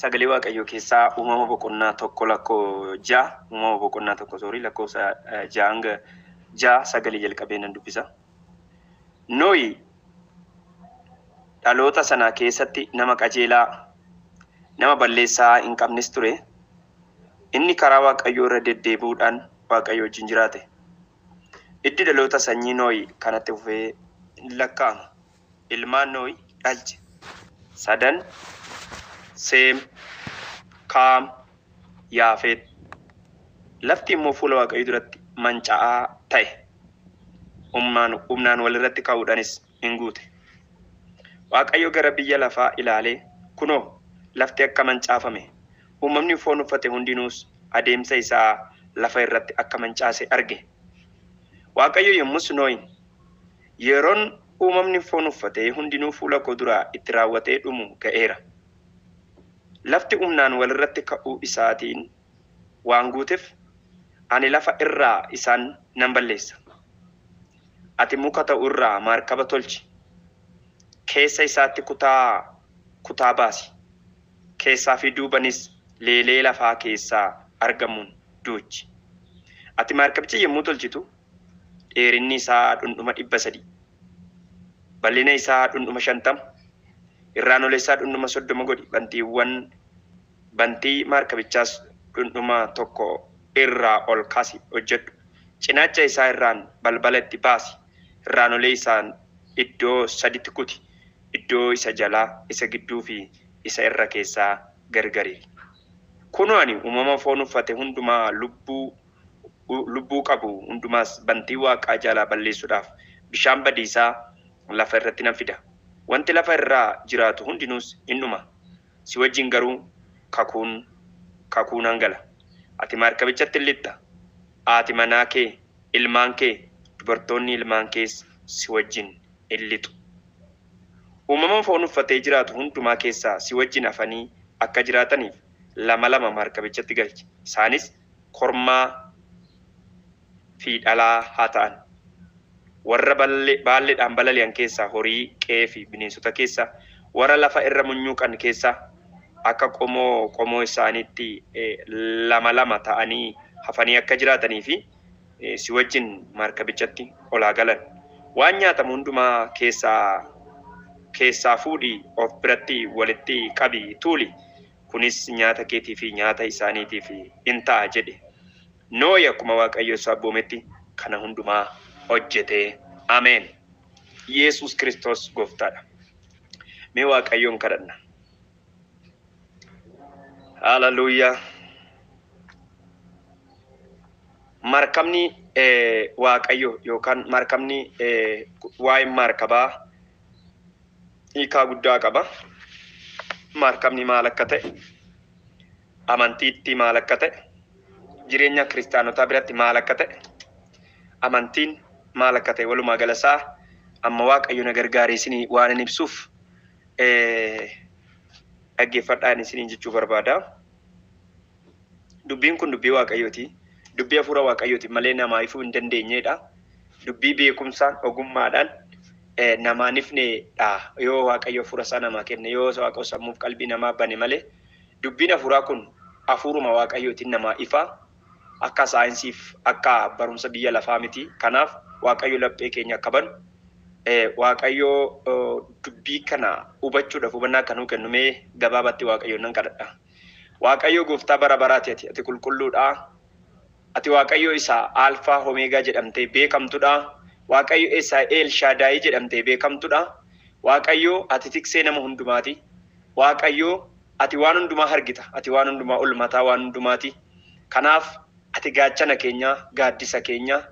Sagalee Waaqayyoo keessaa Uumama boqonnaa 1 lakkoo 6, Uumama boqonnaa 1 soorii lakkoofsa 6 hanga 6 sagalee jalqabee nan dubbisa. Nohi dhaloota sana keessatti nama qajeelaa, nama balleessaa hin qabnes ture. Inni karaa Waaqayyoo irra deddeebi'uudhaan Waaqayyo wajjin jiraate. Hiddi dhaloota sanyii Nohi kanatti fufee in lakkaa'ama. Ilmaan Nohi dhalche sadan, Seem, Kaam, Yaafet. Lafti immoo fuula Waaqayyoo duratti manca'aa ta'e, humnaan wal irratti ka'uudhaanis in guute. Waaqayyo gara biyya lafaa ilaalee, kunoo, lafti akka mancaafame, uumamni foon uffate hundinuus adeemsa isaa lafa irratti akka mancaase arge. Waaqayyo yommus Nohiin, Yeroon uumamni foon uffate hundinuu fuula koo duraa itti raawwatee dhumu ga'eera. Lafti humnaan wal irratti ka'uu isaatiin waan guuteef, ani lafa irraa isaan nan balleessa. Ati muka ta'u irraa maarkaba tolchi. Keessa isaatti kutaa kutaa baasi. Keessaa fi duubanis leelee lafaa keessaa argamuun duuchi. Ati maarkabicha yommuu tolchitu, dheerinni isaa dhundhuma 300, bal'ina isaa dhundhuma 50, irraan ol isaa dhundhuma 30 godhi. Bantiiwwan bantii maarkabichaas dhundhuma 1 irraa ol kaasi hojjedhu. Cinaacha isaa irraan balbala itti baasi. Irraan olee isaan iddoo saditti kuti. Iddoo isa jalaa, isa gidduu fi isa irra keessaa gargar hiri. Kunoo ani uumama foon uffate hundumaa lubbuu qabu hundumaas bantii waaqaa jalaa balleessuudhaaf bishaan badiisaa lafa irratti nan fida. Wanti lafa irraa jiraatu hundinuus in dhuma. Si wajjin garuu kakuu nan gala. Ati maarkabichatti in lixxa. Haati manaa kee, ilmaan kee, dubartoonni ilmaan kees si wajjin in lixu. Uumama foon uffatee jiraatu hundumaa keessaa si wajjin hafanii akka jiraataniif lama lama maarkabichatti galchi. Isaanis kormaa fi dhalaa haa ta'an. Warra baalleedhaan balali'an keessaa, horii qe'ee fi bineensota keessaa, warra lafa irra munyuuqan keessaa akka qomoo qomoo isaaniitti lama lama ta'anii hafanii akka jiraatanii fi si wajjin maarkabichatti ol haa galan. Waan nyaatamu hundumaa keessaa fuudhii of biratti walitti qabii tuuli. Kunis nyaata keetii fi nyaata isaaniitiif in ta'a jedhe. Nohi akkuma Waaqayyo isa abboometti kana hundumaa hojjete. Ameen. Yesus Kiristoos gooftaadha. Mee Waaqayyoon kadhanna. Haleluuyaa. Markabni Waaqayyo yookaan markabni, waa'een markabaa hiikaa guddaa qaba. Markabni maal akka ta'e, amantiitti maal akka ta'e, jireenya kiristaanotaa biratti maal akka ta'e, amantiin maal akka ta'e, walumaa galasaa amma Waaqayyo na gargaaree isinii waan hin ibsuuf dhaggeeffadhaan isiniin jechuu barbaada. Dubbiin kun dubbii Waaqayyooti. Dubbii hafuura Waaqayyooti malee namaa ifuu hin dandeenyedha. Dubbii beekumsaan, ogummaadhaan namaan ifnedha. Yoo Waaqayyo hafuura isaa namaa kenne, yoo Waaqayyo sammuuf qalbii namaa bane malee, dubbiin hafuuraa kun hafuuruma Waaqayyootiin namaa ifa. Akka saayinsiif akka barumsa biyya lafaa miti. Kanaaf Waaqayyo laphee keenya akka banu, Waaqayyo dubbii kana hubachuudhaaf hubannaa akka nuu kennu mee gabaabatti Waaqayyoon nan kadhadha. Waaqayyo gooftaa bara baraati, ati qulqulluudha. Ati Waaqayyo isa Alfaa Omeegaa jedhamtee beekamtudha. Waaqayyo isa El Shaadaayii jedhamtee beekamtudha. Waaqayyo, ati tiksee nama hundumaati. Waaqayyo, ati waan hundumaa argita. Ati waan hundumaa ol mataa waan hundumaati. Kanaaf ati gaachana keenya, gaaddisa keenya.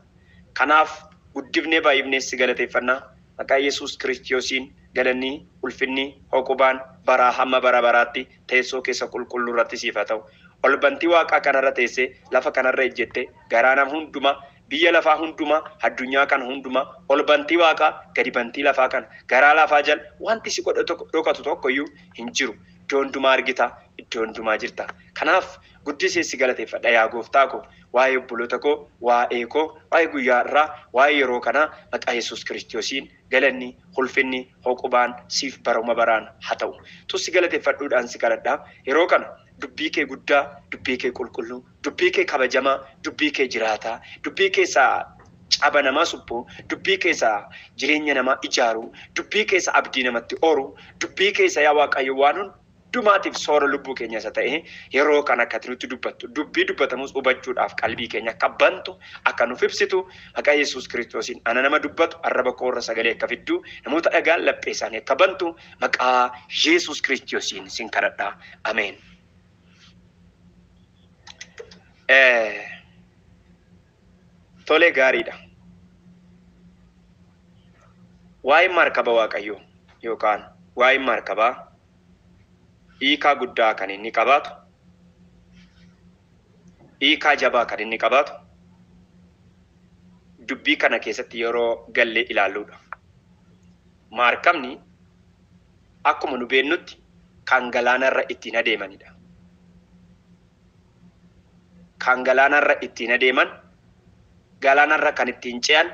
Kanaaf guddifnee baay'ifnee si galateeffannaa. Maqaa Yesuus Kiristoosiin galanni, ulfinni, hoqubaan baraa hamma bara baraatti teessoo keessa qulqulluu irratti siif haa ta'u. Ol bantii waaqaa kanarra teessee, lafa kanarra ejjette, garaa nama hundumaa, biyya lafaa hundumaa, addunyaa kana hundumaa, ol bantii waaqaa, gadi bantii lafaa kana, garaa lafaa jala wanti si dhokatu tokko iyyuu hin jiru. Iddoo hundumaa argita. Iddoo hundumaa jirta. Kanaaf guddisee si galateeffadha yaa gooftaa koo. Waa'ee obboloota koo, waa'ee koo, waa'ee guyyaa irraa, waa'ee yeroo kanaa maqaa Yesuus Kiristoosiin galanni, ulfinni, hoqubaan siif baruma baraan haa ta'u. Tussi galateeffadhuudhaan si kadhadha. Yeroo kana dubbii kee guddaa, dubbii kee qulqulluu, dubbii kee kabajamaa, dubbii kee jiraataa, dubbii kee isaa caba namaa suphu, dubbii keessa jireenya namaa ijaaru, dubbii keessa abdii namatti oru, dubbii keessa yaa Waaqayyo waan hundumaatiif soora lubbuu keenya isa ta'e yeroo kana akka nutti dubbattu, dubbii dubbatamus hubachuudhaaf qalbii keenya akka bantu, akka nuuf ibsitu maqaa Yesuus Kiristoosiin ana nama dubbatu arraba koorra sagalee akka fiddu, namoota dhagaan laphee isaanii akka bantu maqaa Yesuus Kiristoosiin sin kadhadha. Ameen. Tolee, gaariidha. Waa'een markaba Waaqayyoo yookaan waa'een markabaa hiikaa guddaa kan inni qabaatu, hiikaa jabaa kan inni qabaatu dubbii kana keessatti yeroo gallee ilaalluudha. Markabni akkuma nu beennutti kan galaanarra ittiin adeemanidha. Kan galaanarra ittiin adeeman, galaanarra kan ittiin ce'an,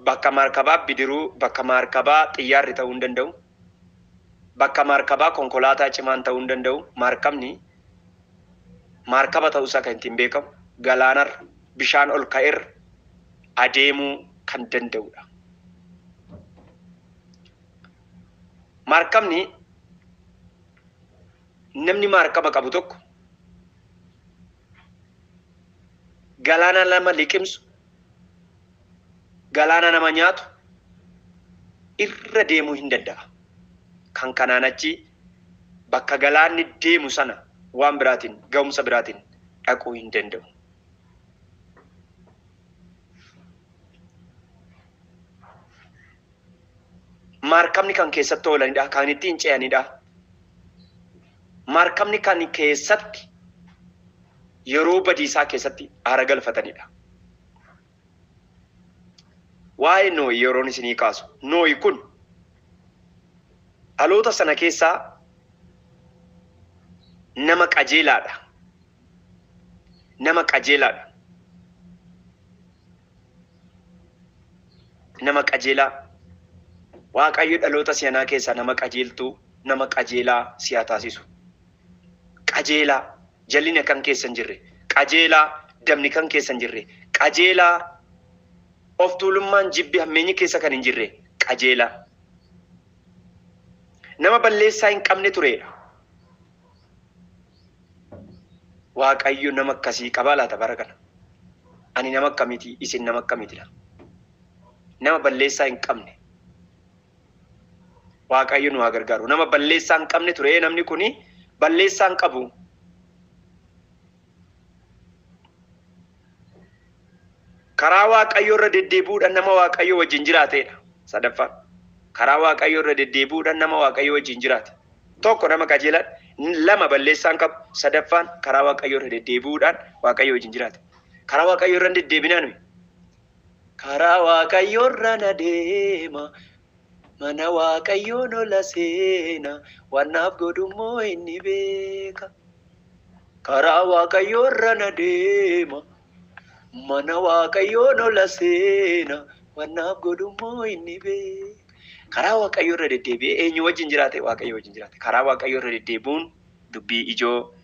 bakka markabaa bidiruu, bakka markabaa xiyyaarri ta'uu hin danda'u. Bakka markabaa konkolaataa cimaan ta'uu hin danda'u. Markabni markaba ta'uusaa kan ittiin beekamu galaanarra bishaan ol ka'erra adeemuu kan danda'udha. Markabni, namni markaba qabu tokko galaana lama liqimsu, galaana nama nyaatu irra deemuu hin danda'a. Kan kanaan achi bakka galaanni deemu sana waan biraatiin, ga'umsa biraatiin dhaquu hin danda'u. Markabni kan keessatti oolanidha, kan ittiin ce'anidha. Markabni kan keessatti yeroo badiisaa keessatti aara galfatanidha. Waa'ee Noohi yeroon isinii kaasu, Noohi kun dhaloota sana keessaa nama qajeelaadha. Nama qajeelaadha. Nama qajeelaa. Waaqayyo dhaloota si'anaa keessaa nama qajeeltuu, nama qajeelaa si haa taasisu. Qajeelaa jal'ina kan keessa hin jirre, qajeelaa dabni kan keessa hin jirre, qajeelaa of tuulummaan jibbi hammeenyi keessa kan hin jirre, qajeelaa. Nama balleessaa hin qabne turedha. Waaqayyo nama akkasii qabaa laata bara kana? Ani nama akkamiiti? Isin nama akkamiitidha? Nama balleessaa hin qabne. Waaqayyo nu haa gargaaru. Nama balleessaa hin qabne ture namni kuni, balleessaa hin qabu. Karaa Waaqayyoo irra deddeebi'uudhaan nama Waaqayyoo wajjin jiraatedha. Sadaffaan karaa Waaqayyoo irra deddeebi'uudhaan nama Waaqayyoo wajjin jiraate. Tokko nama qajeelaan, lama balleessaa hin qabu, sadaffaan karaa Waaqayyoo irra deddeebi'uudhaan Waaqayyoo wajjin jiraate. Karaa Waaqayyoo irra hin deddeebinaa nuyi. Karaa Waaqayyoo irra na deema. Mana Waaqayyoon ola seena. Waan naaf godhummoo inni beeka. Karaa Waaqayyoo irra na deema. Mana Waaqayyoon ola seena. Waan naaf godhummoo inni beeka. Karaa Waaqayyoo irra deddeebi'ee eenyu wajjin jiraate? Waaqayyoo wajjin jiraate. Karaa Waaqayyoo irra deddeebi'uun dubbii ijoo.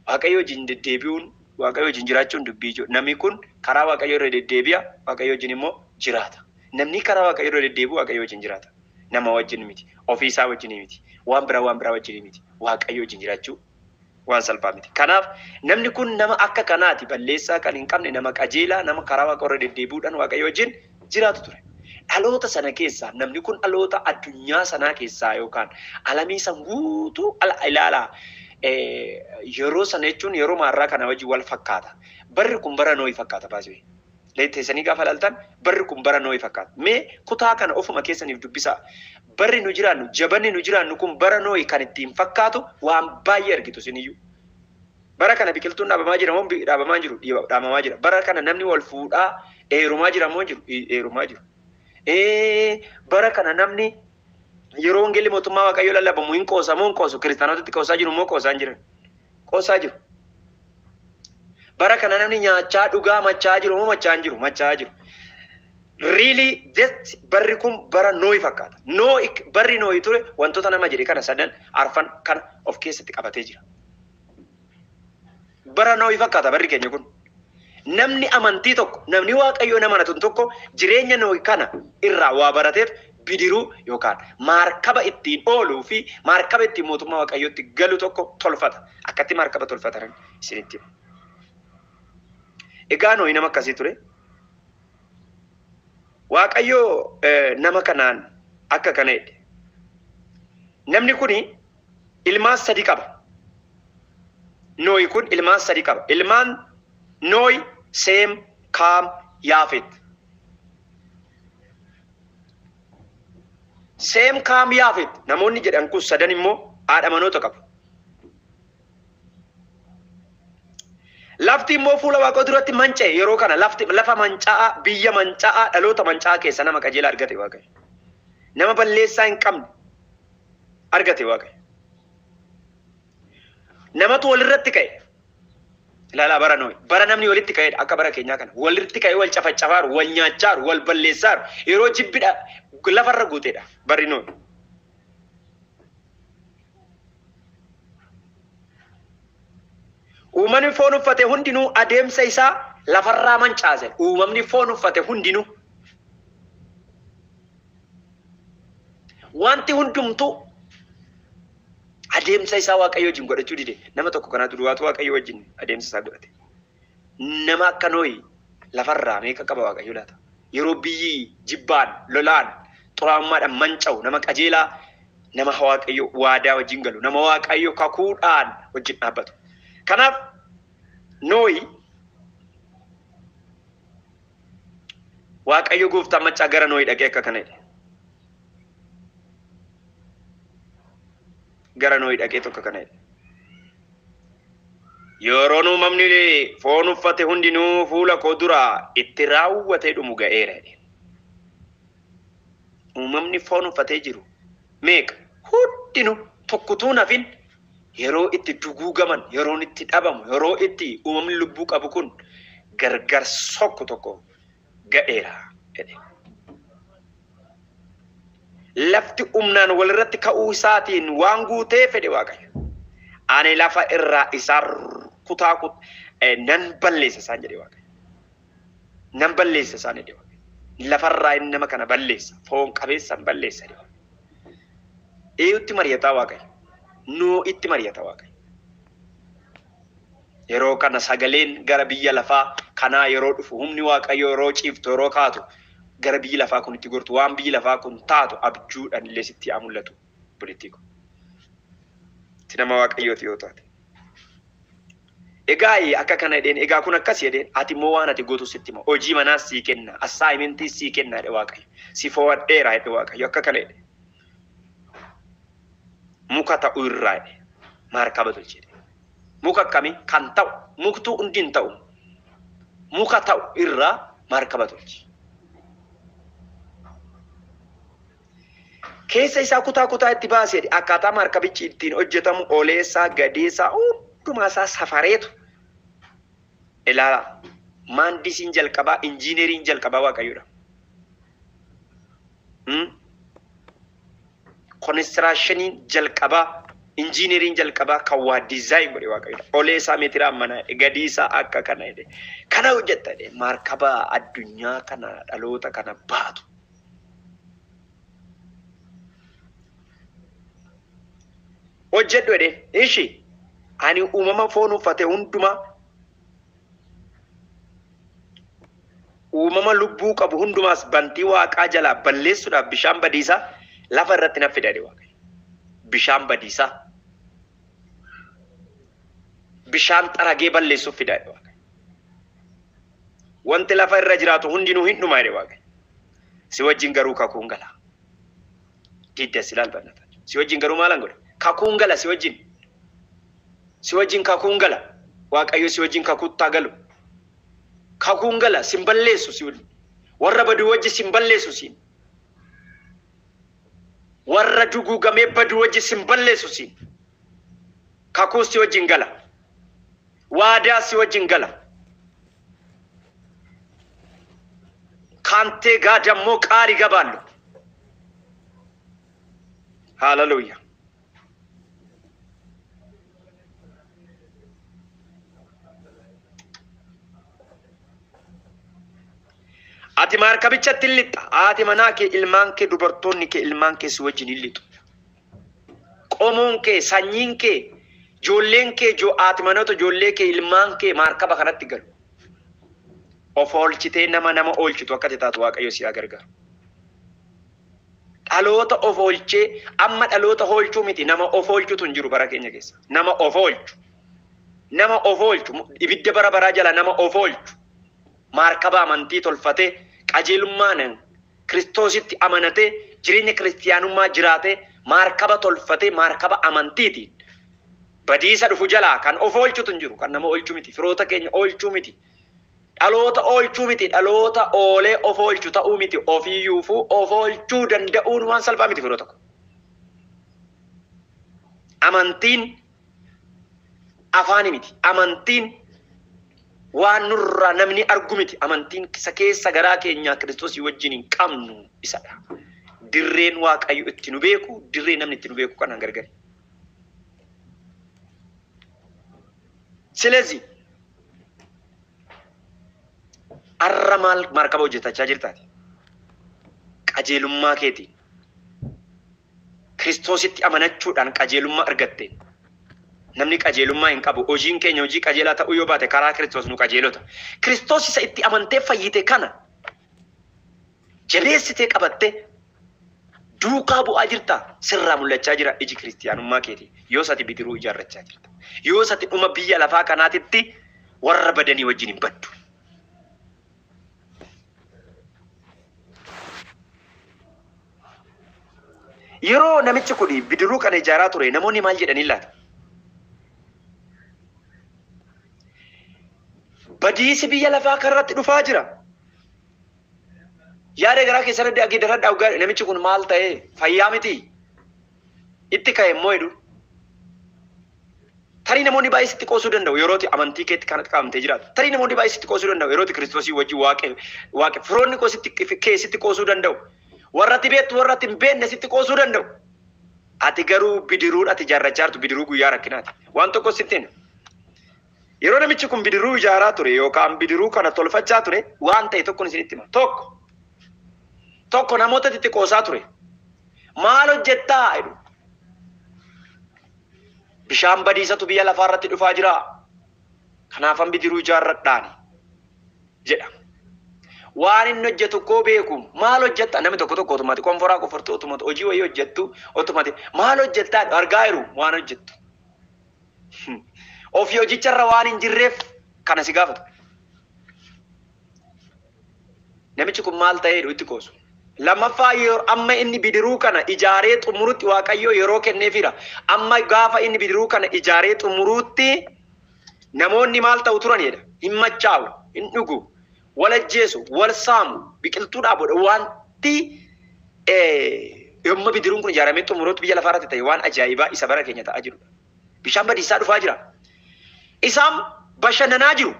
Waaqayyoo wajjin deddeebi'uun, Waaqayyoo wajjin jiraachuun dubbii ijoo. Namni kun karaa Waaqayyoo irra deddeebi'a, Waaqayyoo wajjin immoo jiraata. Namni karaa Waaqayyoo irra deddeebi'u Waaqayyoo wajjin jiraata. Nama wajjin miti. Ofii isaa wajjin miti. Waan biraa waan biraa wajjin miti. Waaqayyoo wajjin jiraachuu waan salphaa miti. Kanaaf namni kun nama akka kanaati, balleessaa kan hin qabne, nama qajeelaa, nama karaa Waaqa irra deddeebi'uudhaan Waaqayyoo wajjin jiraatu ture. Dhaloota sana keessaa namni kun dhaloota addunyaa sanaa keessaa yookaan alamii san guutuu ilaalaa. Yeroo sana jechuun yeroo maarraa kana wajjin wal fakkaata. Barri kun bara Noohi fakkaata baasee. Teessanii gaafa ilaaltan barri kun bara Noohi fakkaata. Mee kutaa kana ofuma keessaniif dubbisaa. Barri nu jiraannu, jabanni nu jiraannu kun bara Noohi kan ittiin fakkaatu waan baay'ee argitu isiniyyuu. Bara kana biqiltuun dhaabamaa jira moo dhaabamaa jiru? Dhaabamaa jira. Bara kana namni wal fuudhaa heerumaa jira moo jiru? Heerumaa jiru. Bara kana namni Yeroo wangeelli mootummaa Waaqayyoo lallabamu hin qoosamu hin qoosu. Kiristaanotatti qoosaa jiru immoo qoosaa hin jiran. Qoosaa jiru. Bara kana namni nyaachaa dhugaa machaa jiru moo machaa hin jiru? Machaa jiru. Really just barri kun bara Noohi fakkaata. Noohi barri Noohi ture wantoota nama jedhe kana sadan arfan kana of keessatti qabatee jira. Bara Noohi fakkaata barri keenya kun. Namni amantii tokko, namni Waaqayyoo nama amanatu tokko jireenya Noohi kana irraa waa barateef bidiruu yookaan maarkaba ittiin ooluu fi maarkaba ittiin mootummaa Waaqayyootti galu tokko tolfata. Akkatti maarkaba tolfatan isinitti hima. Egaa Noohi nama akkasii ture. Waaqayyoo nama kanaan akka kana jedhe. Namni kuni ilmaan sadi qaba. Noohi kun ilmaan sadi qaba. Ilmaan Noohi Seem, Kaam, Yaafet. Seem, Kaam, Yaafet namoonni jedhan kun sadan immoo haadha manoota qabu. Lafti immoo fuula Waaqaa duratti manca'e yeroo kana lafti lafa manca'aa, biyya manca'aa, dhaloota manca'aa keessa nama qajeelaa argate Waaqayyo. Nama balleessaa hin qabne argate Waaqayyo. Namatu walirratti ka'e. Ilaalaa bara Noohi. Bara namni walitti ka'edha akka bara keenyaa kana. Walitti ka'ee wal cafacafaaru, wal nyaachaaru, wal balleessaaru. Yeroo jibbidha lafarra guuteedha barri Noohi. Uumamni foon uffate hundinuu adeemsa isaa lafarraa mancaase. Uumamni foon uffate hundinuu. Wanti hundumtuu adeemsa isaa Waaqayyo wajjin godhachuu dide. Nama tokko kanatu duwwaatu Waaqayyo wajjin adeemsa isaa godhate. Nama akka Noohi lafarraa meeqa qaba Waaqayyo laata? Yeroo biyyi jibbaan, lolaan, xuraa'ummaadhaan manca'u nama qajeelaa, nama Waaqayyo waadaa wajjin galu, nama Waaqayyo kakuudhaan wajjin dhaabbatu. Kanaaf Noohi Waaqayyo gooftaan maccaa gara Noohi dhaqee akka kana jedhe. Gara Noohi dhaqee tokko kana jedhe. Yeroon uumamni foon uffate hundinuu fuula koo duraa itti raawwatee dhumu ga'eera jedhe. Uumamni foon uffatee jiru meeqa? Hundinuu tokkotuu nafin yeroo itti duguugaman, yeroon itti dhabamu, yeroo itti uumamni lubbuu qabu kun gargar sokku tokko ga'eera jedhe. Lafti humnaan walirratti ka'uu isaatiin waan guutee fedhe Waaqayyo. Ani lafa irraa isaan kutaa nan balleessa isaan jedhe Waaqayyo. Nan balleessa isaan jedhe Waaqayyo. Lafarraa inni nama kana balleessa. Foon qabeessan balleessa jedhe Waaqayyo. Eeyutti mari'ataa Waaqayyo? Noohitti mari'ata Waaqayyo. Yeroo kana sagaleen gara biyya lafaa kanaa yeroo dhufu humni Waaqayyo yeroo ciiftu yeroo kaatu gara biyyi lafaa kun itti gortu waan biyyi lafaa kun taatu abjuudhaan illee sitti haa mul'atu obboleettii ko. Itti nama Waaqayyooti yoo taate. Egaa akka kana jedheen egaa kun akkas jedheen ati immoo waan ati gootu sitti hima. Hojii manaas sii kenna, assaayimentii sii kenna jedhe Waaqayyo. Si fo'adheera jedhe Waaqayyo akka kana jedhe. Muka ta'u irraa jedhe maarkaba tolche jedhe. Muka akkamii kan ta'u muktuu hundi hin ta'u. Muka ta'u irraa maarkaba tolche. Keessa isaa kutaa kutaa itti baasee akkaataa maarkabichi ittiin hojjetamu oleessaa gadeessaa hundumaa isaa safareetu ilaala. Maandisiin jalqabaa injiineriin jalqabaa Waaqayyoodha. Konistiraashiniin jalqabaa injiineriin jalqabaa kan waa dizaayin godhe Waaqayyoodha. Oleessaa meetira ammanaa gadiisaa akka kana jedhe. Kana hojjetta jedhe maarkaba addunyaa kana dhaloota kana baatu. Hojjedhu jedheen ishi ani uumama foon uffate hundumaa uumama lubbuu qabu hundumaas bantii waaqaa jalaa balleessuudhaaf bishaan badiisaa lafa irratti na fida jedhe Waaqayyo. Bishaan badiisaa bishaan xaragee balleessuuf fida jedhe Waaqayyo. Wanti lafa irra jiraatu hundinuu hin dhuma jedhe Waaqayyo. Si wajjin garuu kakuun gala. Didda si ilaalfannata. Si wajjin garuu maalan godha? Kakuun gala si wajjin. Si wajjin kakuun gala. Waaqayyo si wajjin kakuuttaa galu. Kakuun gala sin balleessu si wajjin. Warra baduu wajji sin balleessu siin. Warra duguugamee badu wajji sin balleessu siin. Kakuu si wajjin gala. Waadaa si wajjin gala. Kaantee gaadammoo qaalii gabaallu. Hallelujah. Ati maarkabichatti hin lixxa. Haati manaa kee, ilmaan kee, dubartoonni kee, ilmaan kee si wajjin hin lixu. Qomoon kee, sanyiin kee, ijoolleen kee, haati manoota ijoollee kee, ilmaan kee maarkaba kanatti galu. Of oolchitee nama nama oolchitu akka taatu Waaqayyo si haa gargaaru. Dhaloota of oolchee amma dhaloota oolchuu miti, nama of oolchutu hin jiru bara keenya keessa. Nama of oolchu. Nama of oolchu. Ibidda bara baraa jala nama of oolchu. Maarkaba amantii tolfatee qajeelummaan Kiristoositti amanatee jireenya kiristiyaanummaa jiraatee maarkaba tolfatee maarkaba amantiitiin badiisa dhufu jalaa kan of oolchutu hin jiru. Kan nama oolchuu miti. Firoota keenya oolchuu miti. Dhaloota oolchuu miti. Dhaloota oolee of oolchu ta'uu miti. Ofiiyyuufuu of oolchuu danda'uun waan salphaa miti firoota ko. Amantiin afaani miti. Amantiin waan nurraa namni argu miti. Amantiin isa keessa garaa keenyaa Kiristoosii wajjin hin qabnu isadha. Dirreen Waaqayyo itti nu beeku, dirree namni itti nu beeku kanaan gargari. Silezi arra maal maarkaba hojjetachaa jirtaati? Qajeelummaa keetiin. Kiristoositti amanachuudhaan qajeelummaa argatteen. Namni qajeelummaa hin qabu. Hojiin keenya hojii qajeelaa ta'uu yoo baate karaa Kiristoos nu qajeelota. Kiristoos isa itti amantee fayyite kana jabeessitee qabattee duukaa bu'aa jirta. Sirraa mul'achaa jira iji kiristiyaanummaa keetii. Yoos ati bidiruu ijaarrachaa jirta. Yoos ati dhuma biyya lafaa kanaatitti warra badanii wajjin hin baddu. Yeroo namichi kun bidiruu kana ijaaraa ture namoonni maal jedhanii laata? Badiisi biyya lafaa kanarratti dhufaa jira. Yaada garaa keessatti ageeddaradhaa dhugaa namichi kun maal ta'ee fayyaa miti? Itti ka'e immoo jedhu. Tarii namoonni baay'ee sitti qoosuu danda'u yeroo amantii keetti kan qabamtee jiraatu. Tarii namoonni baay'ee sitti qoosuu danda'u yeroo Kiristoosii wajjin waaqe firoonni koo sitti kee sitti qoosuu danda'u. Warra ati beektu warra ati hin beekne sitti qoosuu danda'u. Ati garuu bidiruun ati ijaarrachaa jirtu bidiruu guyyaa rakkinaati. Waan tokko sitti hima. Yeroo namichi kun bidiruu ijaaraa ture yookaan bidiruu kana tolfachaa ture waan ta'e tokko isinitti hima. Tokko namoota itti qoosaa ture. Maal hojjettaa jedhu. Bishaan badiisatu biyya lafaa irratti dhufaa jira. Kanaafan bidiruu ijaarradhaani jedha. Waan inni hojjetu koo beeku. Maal hojjetta? Namni tokko tokko otumati konforaa qofartu otumati hojii wayii hojjettu otumati maal hojjettaa argaa jiru waan hojjettu. Ofii hojicharra waan hin jirreef kana si gaafatu. Namichi kun maal ta'ee itti qoosu. Lammaffaa yeroo amma inni bidiruu kana ijaaree xumurutti Waaqayyo yeroo kenneefira. Amma gaafa inni bidiruu kana ijaaree xumurutti namoonni maal ta'u turan jedha. Hin machaa'u, hin dhugu, wal ajjeesu, wal saamu, biqiltuu dhaabu. Wanti yommuu bidiruun kun ijaaramee xumurutti biyya lafaa irratti ta'e waan ajaa'ibaa isa bara keenya ta'aa jirudha. Bishaan badiisaa dhufaa jira. Isaan bashannanaa jiru,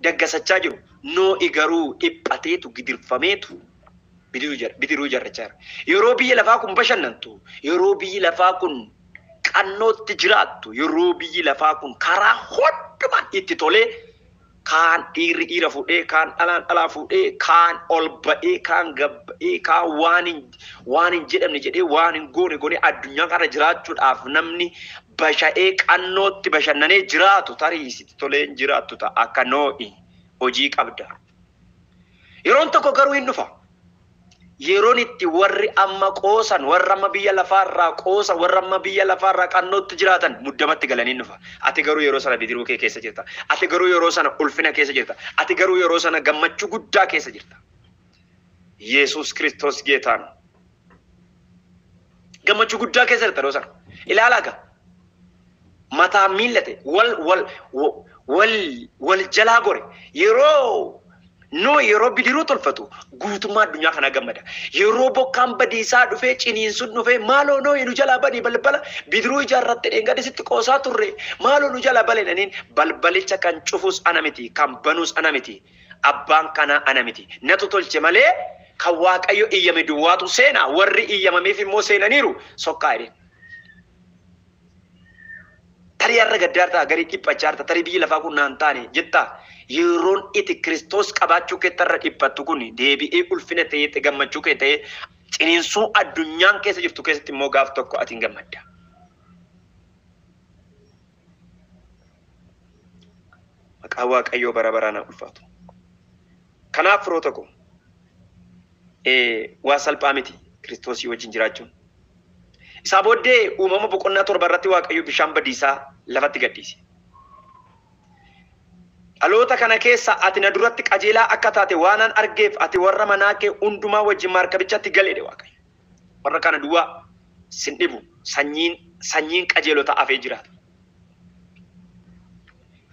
daggasachaa jiru. Noo'i garuu dhiphateetu gidirfameetu bidiruu ijaarrachaa jira. Yeroo biyya lafaa kun bashannantu, yeroo biyyi lafaa kun qannootti jiraattu, yeroo biyyi lafaa kun karaa hundumaan itti tolee kaan dhiirri dhiira fuudhee, kaan dhalaan dhalaa fuudhee, kaan ol ba'ee, kaan gabba'ee, kaan waan hin jedhamne jedhee waan hin goone goonee addunyaa kana jiraachuudhaaf namni basha'ee qannootti bashannanee jiraatu tarii sitti tolee hin jiraattu ta'a akka noo'i hojii qabda. Yeroon tokko garuu hin dhufa. Yeroon itti warri amma qoosan, warra amma biyya lafaarraa qoosan, warra amma biyya lafaarraa qannootti jiraatan muddamatti galanii dhufa. Ati garuu yeroo sana bidiruu kee keessa jirta. Ati garuu yeroo sana ulfina keessa jirta. Ati garuu yeroo sana gammachuu guddaa keessa jirta. Yesuus Kiristoos geetaan. Gammachuu guddaa keessa jirta yeroo sana. Ilaalaa gaa. Mataa miillate wal wal wal wal jalaa gore. Yeroo Noo yeroo bidiruu tolfatu guutummaa addunyaa kanaa gammada. Yeroo bokkaan badiisaa dhufee ciniinsuun dhufee maaloo Noohi nu jalaa banii balbala bidiruu ijaarratte dheengadde sitti qoosaa turre maaloo nu jalaa balenaniin balbalicha kan cufus ana miti kan banus ana miti abbaan kanaa ana miti natu tolche malee kan Waaqayyo iyyame duwwaatu seena warri iyyamameef immoo seenaniiru sokkaa jedheen. Tarii har'a gaddaartaa garii dhiphachaa tarii biyyi lafaa kun naan taane jettaa yeroon iti Kiristoos qabaachuu keettarra dhiphattu kun deebi'ee ulfina ta'ee gammachuu kee ta'ee ciniinsuu addunyaan keessa jirtu keessatti immoo gaaf tokko ati hin gammadda. Maqaan Waaqayyoo bara baraan haa ulfaatu. Kanaaf firoota koo waa salphaa miti Kiristoosii wajjin jiraachuun. Isaa booddee uumama boqonnaa 7 irratti Waaqayyo bishaan badiisaa lafatti gadhiise. Dhaloota kana keessa ati na duratti qajeelaa akka taate waanan argeef ati warra manaa kee hundumaa wajjin maarkabichatti galeedhe Waaqayyo. Warra kana duwwaa sin dhibu sanyiin qajeelota hafee jiraata.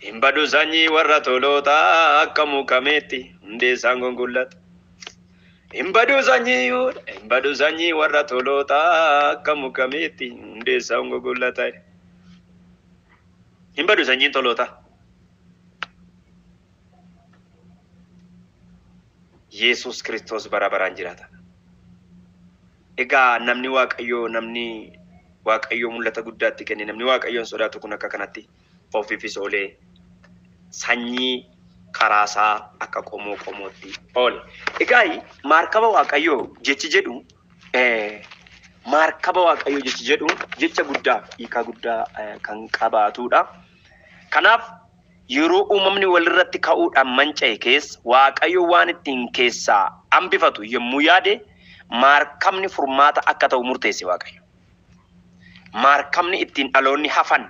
Hin badu sanyii warra tolootaa akka mukameetti hundee isaan gongollata. Hin badu sanyii warra tolootaa akka mukameetti hundee isaan gongollata. Hin badu sanyiin tolootaa. Yesuus Kiristoos bara baraan jiraata. Egaa namni Waaqayyoo mul'ata guddaatti kenne namni Waaqayyoon sodaatu kun akka kanatti ofiifis oolee sanyii karaasaa akka qomoo qomootti oole. Egaa maarkaba Waaqayyoo jechi jedhu maarkaba Waaqayyoo jechi jedhu jecha guddaa hiikaa guddaa kan qabaatudha. Kanaaf yeroo uumamni walirratti ka'uudhaan manca'e keessa Waaqayyo waan ittiin keessaa hambifatu yommuu yaade maarkabni furmaata akka ta'u murteesse Waaqayyo. Maarkabni ittiin dhaloonni hafan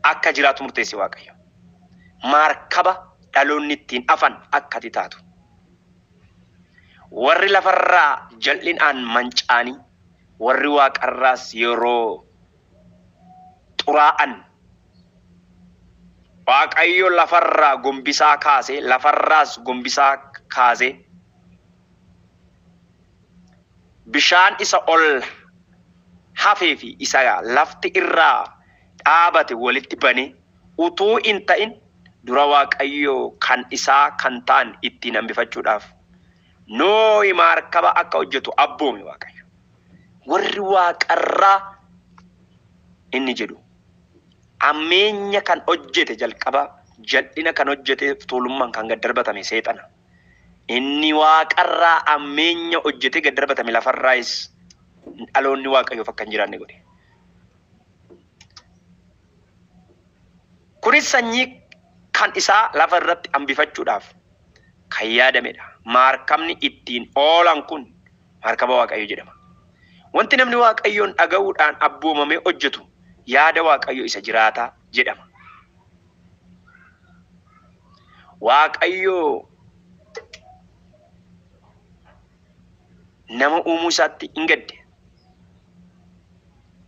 akka jiraatu murteesse Waaqayyo. Maarkaba dhaloonni ittiin hafan akka ati taatu. Warri lafarraa jal'inaan manca'anii warri waaqarraas yeroo xuraa'an Waaqayyo lafarraa gombisaa kaase lafarraas gombisaa kaase bishaan isa ol hafee fi isa lafti irraa dhaabate walitti bane utuu hin ta'in dura Waaqayyo kan isaa kan ta'an ittiin hambifachuudhaaf Noohi maarkaba akka hojjetu abboome Waaqayyo. Warri waaqarraa inni jedhu ammeenya kan hojjete jalqaba jal'ina kan hojjete tuulummaan kan gad darbatame seexana. Inni waaqarraa ammeenya hojjete gad darbatame lafarraayis dhaloonni Waaqayyoof akka hin jiraanne godhe. Kunis sanyii kan isaa lafa irratti hambifachuudhaaf kan yaadamedha. Maarkabni ittiin oolan kun maarkaba Waaqayyoo jedhama. Wanti namni Waaqayyoon dhaga'uudhaan abboomamee hojjetu yaada Waaqayyoo isa jiraataa jedhama. Waaqayyoo nama uumuu isaatti hin gadde.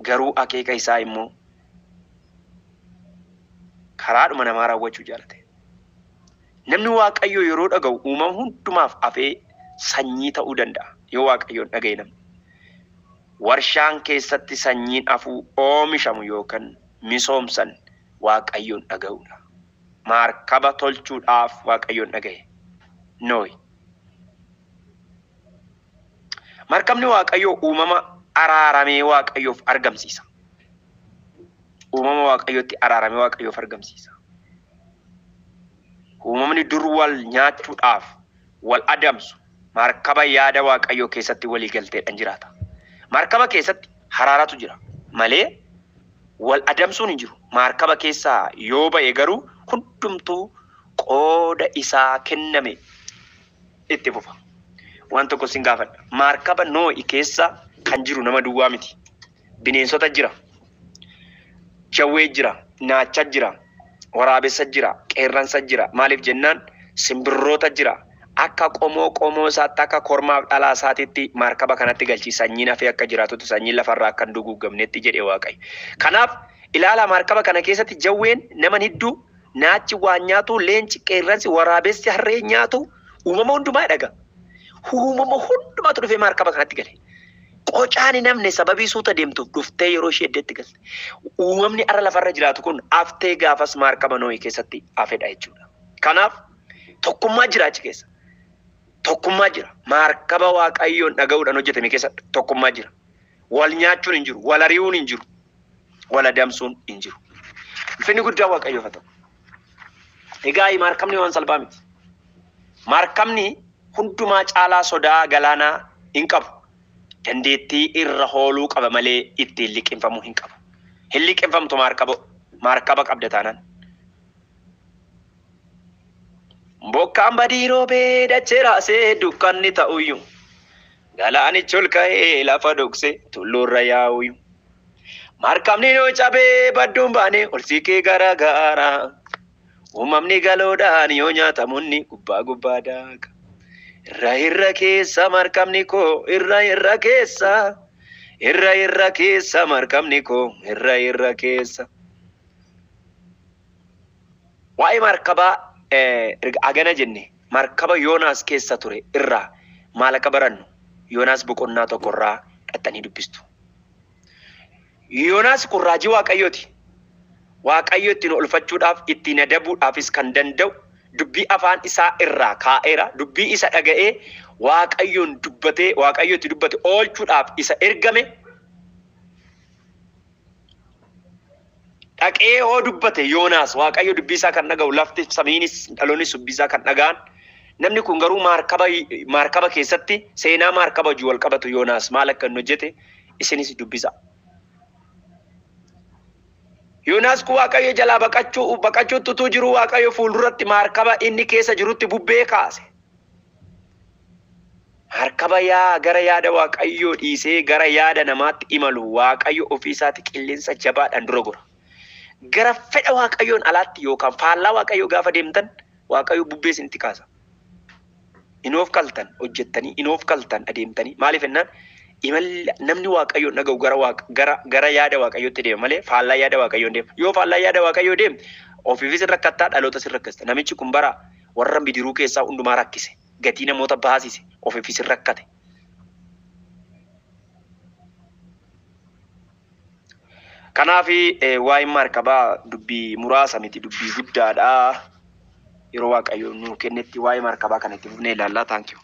Garuu akeeka isaa immoo karaadhuma namaa raawwachuu jaalate. Namni Waaqayyoo yeroo dhaga'u uumama hundumaaf hafee sanyii ta'uu danda'a yoo Waaqayyoon dhaga'e namni. Warshaan keessatti sanyiin hafuu oomishamu yookaan misoomsan Waaqayyoon dhaga'uudha. Maarkaba tolchuudhaaf Waaqayyoon dhaga'e Noohi. Maarkabni Waaqayyoo uumama araaramee Waaqayyoof argamsiisa. Uumama Waaqayyootti araaramee Waaqayyoof argamsiisa. Uumamni dur wal nyaachuudhaaf wal adamsu maarkaba yaada Waaqayyoo keessatti walii galteedhaan jiraata. Maarkaba keessatti haraaratu jira malee wal adamsuun hin jiru. Maarkaba keessaa yoo ba'e garuu hundumtuu qooda isaa kenname itti fufa. Waan tokko sin gaafadha. Maarkaba Noohi keessa kan jiru nama duwwaa miti. Bineensota jira. Jawwee jira, naacha jira, waraabessa jira, qeerransa jira. Maaliif jennaan simbirroota jira. Akka qomoo qomoo isaatti akka kormaaf dhalaa isaatiitti maarkaba kanatti galchi sanyiin hafee akka jiraatutti sanyiin lafarraa akka hin duguugamnetti jedhe Waaqayyo. Kanaaf ilaala maarkaba kana keessatti jawween nama hedduu Naachi waan nyaatu, leenci, qeerransi, waraabessi, harree nyaatu, uumama hundumaa dhaga. Uumama hundumaatu dhufee maarkaba kanatti gale. Qocaan hin hafne sababii suuta deemtuuf dhuftee yeroo ishee eddeetti galte. Uumamni arra lafarra jiraatu kun haftee gaafas maarkaba Nohii keessatti hafedha jechuudha. Kanaaf tokkummaa jira achi keessa. Tokkummaa jira. Maarkaba Waaqayyoon dhaga'uudhaan hojjetame keessa tokkummaa jira. Wal nyaachuun hin jiru, wal ari'uun hin jiru, wal adamsuun hin jiru. Ulfinni guddaa Waaqayyoof haa ta'u. Egaa maarkabni waan salphaa miti. Maarkabni hundumaa caalaa sodaa galaanaa hin qabu. Dandeettii irra hooluu qaba malee ittiin liqinfamuu hin qabu. Hin liqinfamtu maarkaba qabda taanaan. Bokkaan badii roobee dachee raasee dukkanni ta'uyyuu. Galaanichi ol ka'ee lafa dhokse tulluurra yaa'uyyuu. Maarkabni noo cabee badduun baane ol siqee gara gaara. Uumamni galoodhaan yoo nyaatamunni gubbaa gubbaa daaka. Irra irra keessa markabni koo irra irra keessa. Irra irra keessa markabni koo irra irra keessa. Waa'ee markabaa agana jenne markaba Yoonaas keessa ture irraa maal akka barannu Yoonaas boqonnaa tokkorraa dhaxxanii dubbistu. Yoonaas kun raajii Waaqayyooti. Waaqayyo ittiin olfachuudhaaf ittiin adabuudhaafis kan danda'u dubbii afaan isaa irraa kaa'eera. Dubbii isa dhaga'ee Waaqayyoon dubbatee Waaqayyo itti dubbate oolchuudhaaf isa ergame. Dhaqee hoo dubbate Yoonaas Waaqayyo dubbii isaa kan dhaga'u lafti samiinis dhaloonnis dubbii isaa kan dhaga'an. Namni kun garuu maarkaba keessatti seenaa maarkaba hojii wal qabatu Yoonaas maal akka inni hojjete isinis dubbisa. Yoonaas kun Waaqayyo jalaa baqachuutti utuu jiru Waaqayyo fuulduratti maarkaba inni keessa jirutti bubbee kaase. Maarkaba yaa gara yaada Waaqayyoo dhiisee gara yaada namaatti imalu Waaqayyo ofii isaatti qilleensa jabaadhaan dura gora. Gara fedha Waaqayyoon alaatti yookaan faallaa Waaqayyoo gaafa deemtan Waaqayyo bubbee isinitti kaasa. Inoof kaltan hojjettanii inoof kaltan adeemtanii maaliif jennaan imalli namni Waaqayyoon dhaga'u gara yaada Waaqayyootti deema malee faallaa yaada Waaqayyoon deema. Yoo faallaa yaada Waaqayyoo deemte ofiifis rakkattaa dhalootas rakkista. Namichi kun bara warra bidiruu keessaa hundumaa rakkise. Gatii namoota baasise ofiifis rakkate. Kanaaf waa'een maarkabaa dubbii muraasa miti dubbii guddaadha. Yeroo Waaqayyo nuu kennetti waa'ee maarkabaa kana itti fufnee ilaallaa. Thank you.